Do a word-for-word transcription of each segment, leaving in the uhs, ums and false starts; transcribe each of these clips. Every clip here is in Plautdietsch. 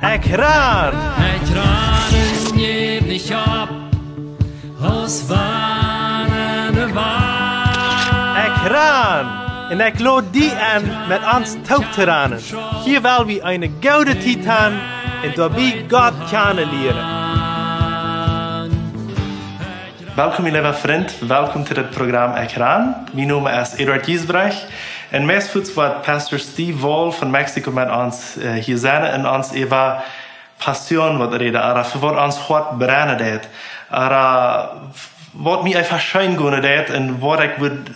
Ekj ran! Ekj ran un jäw nich opp, aus wann de Welt. Ekj ran! Un ekj lod die enn, met ons toop to ranen. Hia well wie eene goode Tiet han un doabie Gott kjanen lieren. Welkom, mien leewa Frint. Welkom to dit Program Ekj ran. Mien Nomen es Eduard Giesbrecht. Un meist fuaz woat Pastor Steve Wall von Mexiko met ons, äh, hia sennen un ons äwa Passion woat räden, ooda fa waut ons Hoat brennen deit, ooda waut mie eefach scheen gonen deit un waut ekj wudd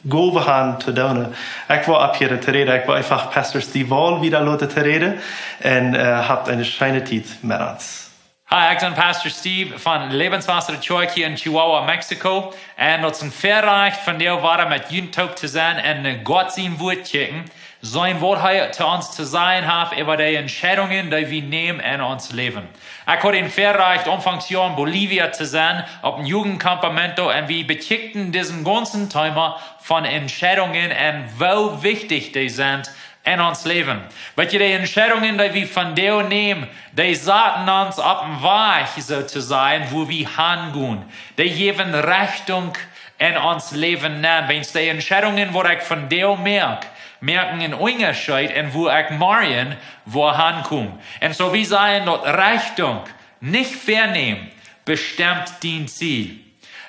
gonen han to doonen. Ekj woa opphieren to räden, ekj woa eefach Pastor Steve Wall wieda loten to räden un, äh, habt eene scheene Tiet met ons. Hi, ekj sie Pastor Steve von Lebenswasser Church hia en Chihuahua, Mexiko. Un daut es een Väarajcht von de Woarheit met junt toop to sennen un, äh, Gott sien Wuat kjikjen. Seenen waut hee to ons to sajen haft äwa de Entscheidungen, dee wie nämen en ons Läwen. Ekj haud een Väarajcht, Aunfangs Joa en Bolivia to sennen, opp een Jugendcampamento, un wie bekjikjten disen gaunzen Thema von Entscheidungen un woo wichtich dee sent en ons Läwen. Weet jie, de Entscheidungen, dee wie vondoag nämen, dee saten ons opp een Wajch, soo to sajen, wua wie han gonen. Dee jäwen Rechtunk en ons Läwen nenn. Wiels de Entscheidungen, waut ekj vondoag moak, moaken een Unjascheet en wua ekj morjen woa hankomen. Un soo wie sajen daut Rechtunk, nich Vänämen, bestemt dien Ziel.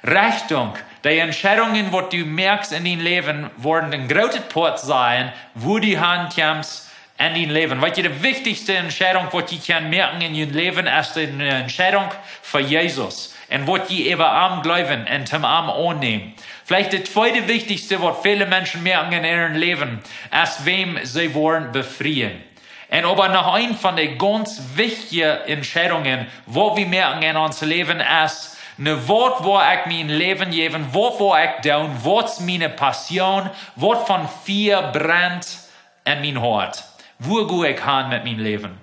Rechtunk, de Entscheidungen, waut du moakst en dien Läwen, woaren een grootet Poat sennen, wua du hankjemst en dien Läwen. Weet jie, de wichtichste Entscheidunk, waut jie kjennen moaken en jun Läwen, es de Entscheidunk fa Jesus un waut jie äwa am jleewen un am aunnämen. Veleicht de tweede wichtichste, waut väle Menschen moaken en äa Läwen, es wäm see woaren befrieen. Un oba noch eent von de gaunz wichtje Entscheidungen, waut wie moaken en ons Läwen, es, no waut woa ekj mien Läwen jäwen, waut woa ekj doonen, waut es miene Passion, waut von Fia brent en mien Hoat. Wua go ekj han met mien Läwen?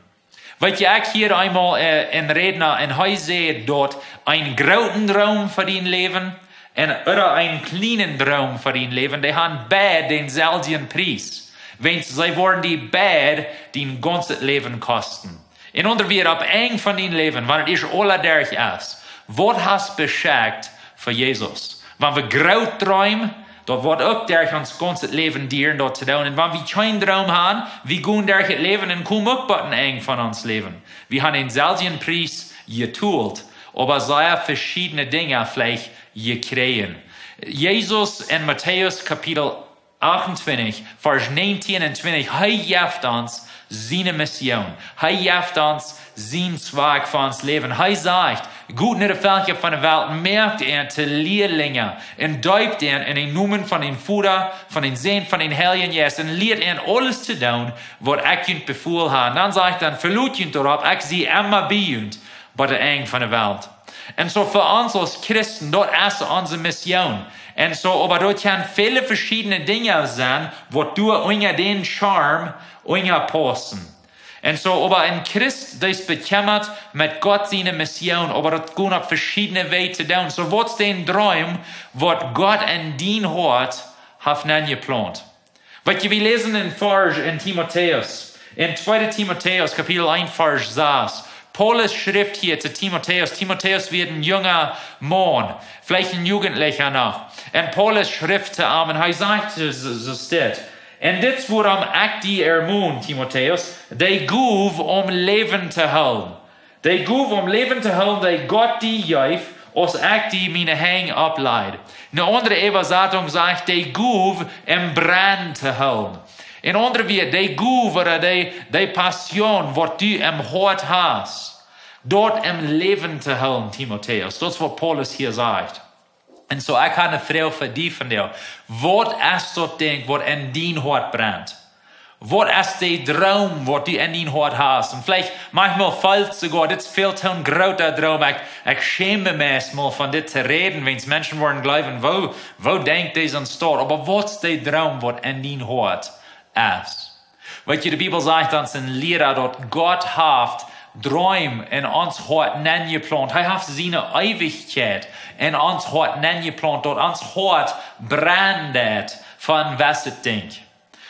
Weet jie, ekj hieed eemol, äh, een Rädna un hee säd daut een grooten Droom fa dien Läwen un, ooda een kjlienen Droom fa dien Läwen, dee han beid dänselwjen Pries. Wiels see woaren die beid dien gaunzet Läwen kosten. En aundre Wieed, opp Enj von dien Läwen, wan et ieescht aula derch es, waut hast beschekjt fa Jesus? Wan wie groot dreemen, daut woat uk derch ons gaunzet Läwen dieren daut to doonen. Un wan wie kjeen Droom han, wie gonen derch daut Läwen un komen uk bie een Enj von ons Läwen. Wie han dänselwjen Pries jetolt, oba sea veschiedne Dinja veleicht jekjräajen. Jesus en Matäus Kapitel achtuntwintich, Varsch näajentieen un twintich, hee jeft ons siene Mission. Hee jeft ons sien Zwakj fa ons Läwen. Hee sajcht: "Got no de Velkja von de Welt, moakt an to Lierlinja un deept an en dän Nomen von dän Voda, von dän Sän, von dän Heiljen Jeist un lieet an aules to doonen, waut ekj junt befolen hab." Dan sajcht hee: "Velot junt doaropp, ekj sie emma bie junt, bat daut Enj von de Welt." Un soo fa ons aus Christen, daut es onse Mission. Un soo, oba doa kjennen väle veschiedne Dinja sennen, waut doa unja dän Scherm unjapaussen. Un soo, oba een Christ, dee es bekjemmat met Gott siene Mission, oba daut kaun opp veschiedne Wäaj to doonen. Soo, waut es dän Droom, waut Gott en dien Hoat haft nenjeplaunt? Weet jie, wie läsen een Varsch en Timotäus, en tweede Timotäus, Kapitel eent, Varsch sas. Paulus schrift hia to Timotäus. Timotäus wia een junga Maun, veleicht een Jugentlicha noch. Un Paulus schrift to am un hee sajcht, soo, soo steit: "Un dit es wuarom ekj die ermon, Timotäus, dee Gow aum Läwen to hoolen. Dee Gow aum Läwen to hoolen, dee Gott die jeef, aus ekj die miene Henj opplajcht." Eene aundre Äwasatunk sajcht, dee Gow em Brennen to hoolen. En aundre Wieed, dee Gow ooda dee, dee Passion, waut du em Hoat hast, daut em Läwen to hoolen, Timotäus. Daut es, waut Paulus hia sajcht. Un soo, ekj hab eene Froag fa die vondoag. Waut es daut Dinkj, waut en dien Hoat brent? Waut es de Droom, waut du en dien Hoat hast? Un veleicht, mauchmol fält soogoa, dit es väl to een groota Droom. Ekj, ekj schäm mie meist mol von dit to räden, wiels Menschen woaren jleewen: "Woo, woo denkjt dee soo een Stoot?" Oba waut es de Droom, waut en dien Hoat es? Weet jie, de Bibel sajcht ons en Liera, daut Gott haft Droom en ons Hoat nenjeplaunt. Hee haft siene Eewichkjeit en ons Hoat nenjeplaunt, daut ons Hoat brennen deit fa een jewesset Dinkj.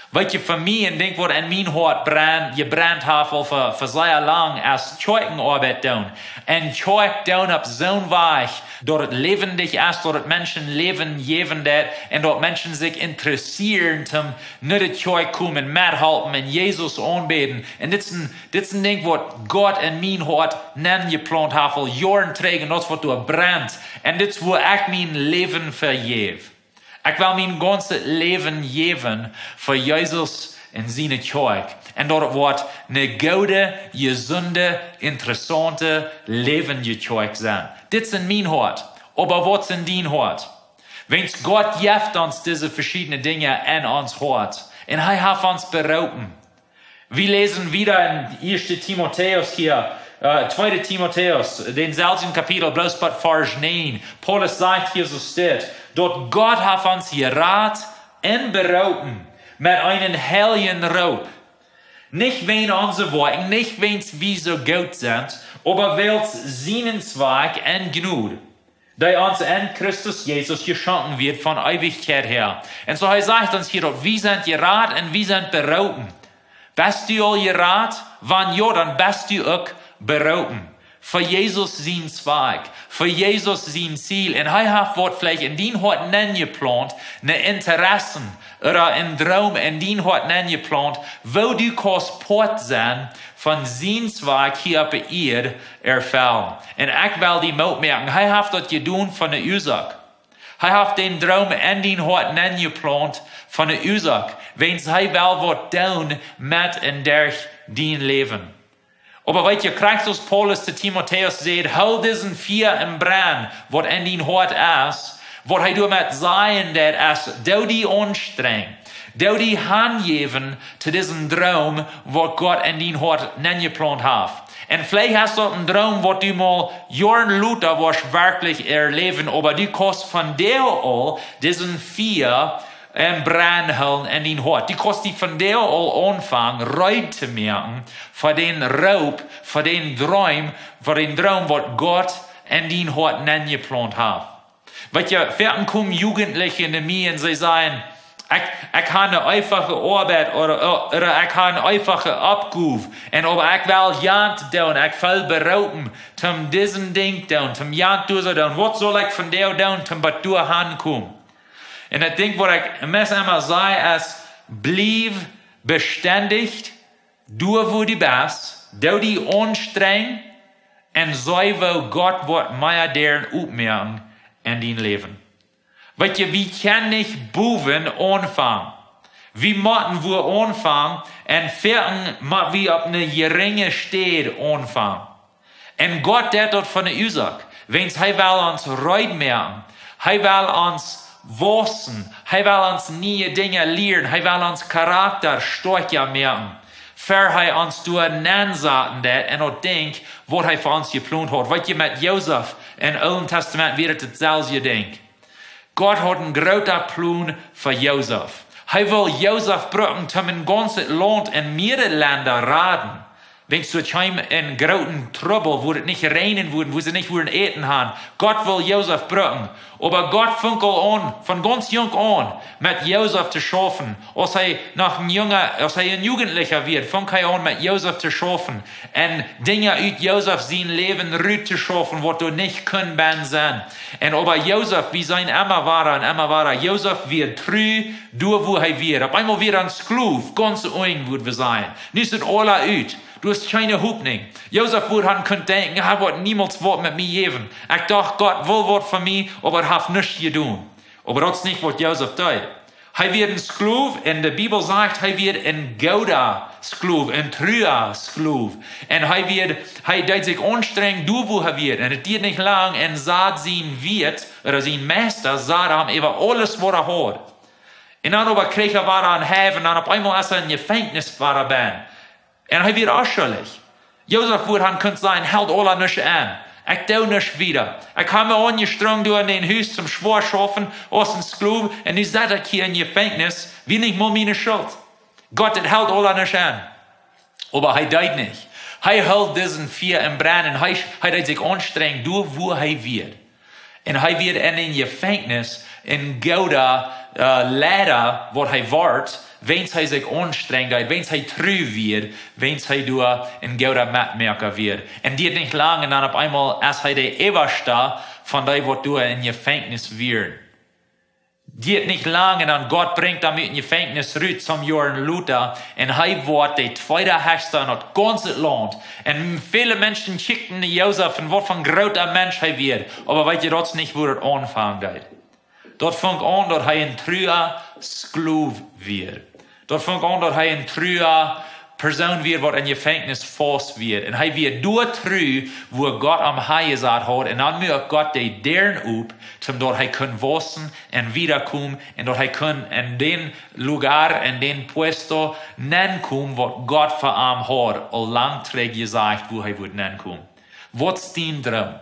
Weet jie, fa mie een Dinkj waut en mien Hoat brennt, jebrennt haft aul fa, fa sea lang, es Kjoakjenoabeit doonen. En Kjoakj doonen opp soon Wajch, daut et läwendich es, daut et Menschen Läwen jäwen deit, en daut Menschen sikj interessieren toom no de Kjoakj komen, methalpen en Jesus aunbäden. En dit es een, dit es een Dinkj waut Gott en mien Hoat nenjeplaunt haft aul Joaren trigj, en daut es waut doa brennt. En dit es wua ekj mien Läwen fa jäw. Ekj well mien gaunzet Läwen jäwen fa Jesus en siene Kjoakj. En daut woat eene goode, jesunde, interessaunte, läwendje Kjoakj sennen. Dit es en mien Hoat, oba waut es en dien Hoat? Wiels Gott jeft ons dise veschiedne Dinja en ons Hoat. En hee haft ons beroopen. Wie läsen wieda en Ieeschte Timotäus hia, äh, Tweede Timotäus, dän selwjen Kapitel, bloos bie Varsch näajen. Paulus sajcht hia soo steit, daut Gott haft ons jerat en beroopen met eenen heiljen Roop. Nich wäajen onse Woakjen, nich wäajen wie soo goot sent, oba wiels sienen Wajch en Jnod, dee ons en Christus Jesus jeschonken wort von Eewichkjeit häa. En soo hee sajcht ons hia, daut wie sent jerat en wie sent beroopen. Best du aul jerat? Wan jo, dan best du uk beroopen. Fa Jesus sien Wajch, fa Jesus sien Ziel. En hee haft waut veleicht en dien Hoat nenjeplaunt, een Interesse ooda een Droom en dien Hoat nenjeplaunt, woo du kaust Poat sennen von sien Wajch hia opp de Ieed erfellen. En ekj well die Moot moaken, hee haft daut jedonen von eene Uasoak. Hee haft dän Droom en dien Hoat nenjeplaunt von eene Uasoak, wiels hee well waut doonen met en derch dien Läwen. Oba weet jie, krakjt soo aus Paulus to Timotäus säd, hool disen Fia em Brenn, waut en dien Hoat es, waut hee doamet sajen deit es, doo die aunstrenjen, doo die hanjäwen to disen Droom, waut Gott en dien Hoat nenjeplaunt haft. En veleicht es daut een Droom, waut du mol Joaren lota woascht werkjlich erläwen, oba du kaust vondoag aul disen Fia em Brenn hoolen en dien Hoat. Du kaust die vondoag aul aunfangen, reed to moaken fa dän Roop, fa dän Droom, fa dän Droom, waut Gott en dien Hoat nenjeplaunt haft. Weet jie, foaken komen Jugendliche no mie en see sajen, ekj, ekj hab eene eefache Oabeit ooda, ooda ekj hab eene eefache Oppgow. En oba ekj well jant doonen, ekj feel beroopen, toom disen Dinkj doonen, toom jant doonen, waut saul ekj vondoag doonen, toom bat doa hankomen? En daut Dinkj waut ekj meist emma saj es, bliew bestendich, doa wua du best, doo die aunstrenjen, en see woo Gott woat mea Däaren opmoaken en dien Läwen. Weet jie, wie kjennen nich bowen aunfangen. Wie motten wua aunfangen, en foaken mott wie opp eene jerinje Städ aunfangen. En Gott deit daut von eene Uasoak, wiels hee well ons reed moaken, hee well ons wausen, hee well ons niee Dinja lieren, hee well ons Charakta stoakja moaken, ver hee ons doa nensaten deit en daut Dinkj, waut hee fa ons jeplaunt haft. Weet jie, met Josef em Oolen Testament wia daut daut selwje Dinkj. Gott haud een groota Plon fa Josef. Hee wull Josef brucken, toom een gaunzet Launt en mea Lenda raden. Wiels doa kjeem een grooten Trubbel, wua et nich reinen wudd, wua see nich wudden Äten haben. Gott wull Josef brucken. Oba Gott funk aul aun, von gaunz junk aun, met Josef to schaufen. Aus hee noch een junga, aus hee een Jugendlicha wia, funk hee aun, met Josef to schaufen. En Dinja ut Josef sien Läwen rut to schaufen, waut doa nich kunn bennen sennen. En oba Josef, wie seenen emma wada en emma wada, Josef wia tru, doa wua hee wia. Opp eemol wia hee een Sklow, gaunz ung, wudd wie sajen. Nu es et aula ut. Du hast kjeene Hopninj. Josef wudd han kunt denkjen, hee woat niemols waut met mie jäwen. Ekj docht, Gott wull waut von mie, oba hee haft nuscht jedonen. Oba daut es nich waut Josef deed. Hee wia een Sklow, en de Bibel sajcht, hee wia een gooda Sklow, een trua Sklow. En hee wia, hee deed sikj aunstrenjen, doa wua hee wia. En et dieed nich lang, en sad sien Wieet, ooda sien Meista, sad am äwa aules waut hee haud. En dan oba kjrieech hee wada een Heif, en dan opp eemol es hee em Jefenkjnis wada bennen. En hee wia uk schuldich. Josef wudd han kunt sajen, helt aula nuscht aun. Ekj doo nuscht wieda. Ekj hab mie aunjestrenjt doa en daut Hus toom schwoa schaufen, aus een Sklow, en nu sit ekj hia em Jefenkjnis, wia nich mol miene Schult. Gott, et helt aula nuscht aun. Oba hee deed nich. Hee hilt disen Fia em Brenn, hee, hee deed sikj aunstrenjen, doa wua hee wia. En hee wia en een Jefenkjnis, een gooda, äh, Leida, waut hee wort, Wäajens hee sikj aunstrenjd, wäajens hee tru wia, wäajens hee doa een gooda Metmoaka wia. Un diet nich lang un dan opp eemol es hee de Äwaschta von dee, waut doa em Jefenkjnis wieren. Diet nich lang un dan Gott brinjt am ut em Jefenkjnis rut, some Joaren lota, un hee woat de tweede Hechsta en daut gaunze Launt. Un väle Menschen kjikjten no Josef un waut fa een groota Mensch hee wia. Oba weet jie, daut es nich, wua daut aunfangen deed. Daut funk aun, daut hee een trua Skloow wia. Daut funk aun, daut hee een trua Persoon wia, waut em Jefenkjnis faust wia. Un hee wia doa tru, wua Gott am hanjesat haud. Un dan muak Gott de Däaren op, toom daut hee kunn wausen un wieda komen. Un daut hee kunn en dän lugar, en dän puesto nenkomen, waut Gott fa am haud aul lang trigj jesajcht, wua hee wudd nenkomen. Waut es dien Droom?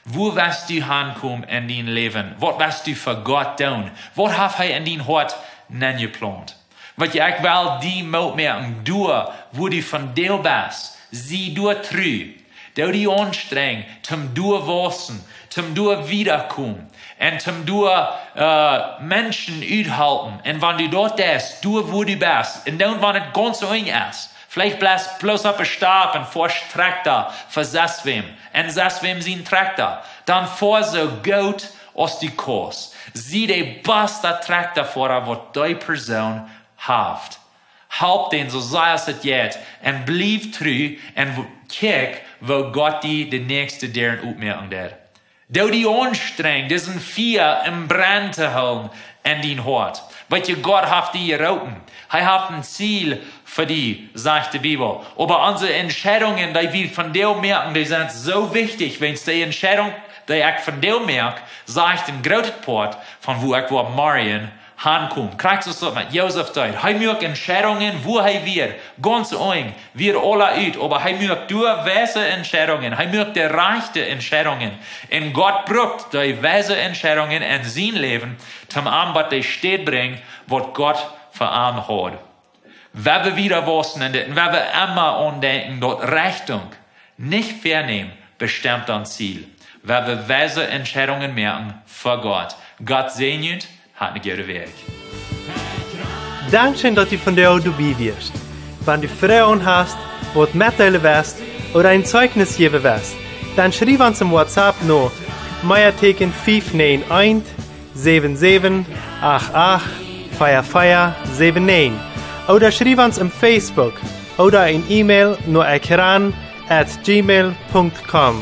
Wua west du hankomen en dien Läwen? Waut west du fa Gott doonen? Waut haft hee en dien Hoat nenjeplaunt? Weet jie, ekj well die Moot moaken, doa, wua du vondoag best, sie doa tru. Doo die aunstrenjen, toom doa wausen, toom doa wieda komen. Un toom doa, äh, Menschen uthalpen. Un wan du daut deist, doa wua du best. Un dan, wan et gaunz enj es. Veleicht bleefst bloos opp de Stap un foascht Trakjta fa sestwäm. Un sestwäm sien Trakjta. Dan foa soo goot aus du kaust. Sie de basta Trakjtafoara, waut dee Persoon haft. Halp dän soo sea aus et jeit. Un bliew tru. Un w-, kjikj, woo Gott die de näakjste Däaren opmoaken deit. Doo die aunstrenjen, disen Fia em Brenn to hoolen en dien Hoat. Weet jie, Gott haft die jeroopen. Hee haft een Ziel fa die, sajcht de Bibel. Oba onse Entscheidungen, dee wie vondoag moaken, dee sent soo wichtich, wäajens de Entscheidung, dee ekj vondoag moak, sajcht een grootet Poat von wua ekj woa morjen hankomen. Krakjt soo aus daut met Josef deed. Hee muak Entscheidungen, wua hee wia, gaunz enj, wia aula ut, oba hee muak doa weise Entscheidungen. Hee muak de rajchte Entscheidungen. Un Gott brukt dee weise Entscheidungen en sien Läwen, toom am bie de Städ brinjen, waut Gott fa am haud. Wan wie wieda wausen en dit, un wan wie emma aundenkjen, daut Rechtunk, nich Väanämen, bestemt daut Ziel. Wan wie weise Entscheidungen moaken fa Gott. Gott säajent, hat eene goode Wäakj. Dankscheen, daut du vondoag doabie wieescht. Wan du Froagen hast, waut metdeelen west ooda een Zeichnis jäwen west, dan schriew ons em WhatsApp no Meateken fief näajen eent, säwen säwen acht acht, vea vea säwen näajen. Ooda schriew ons em Facebook ooda een E-Mail no ekran at gmail punkt com.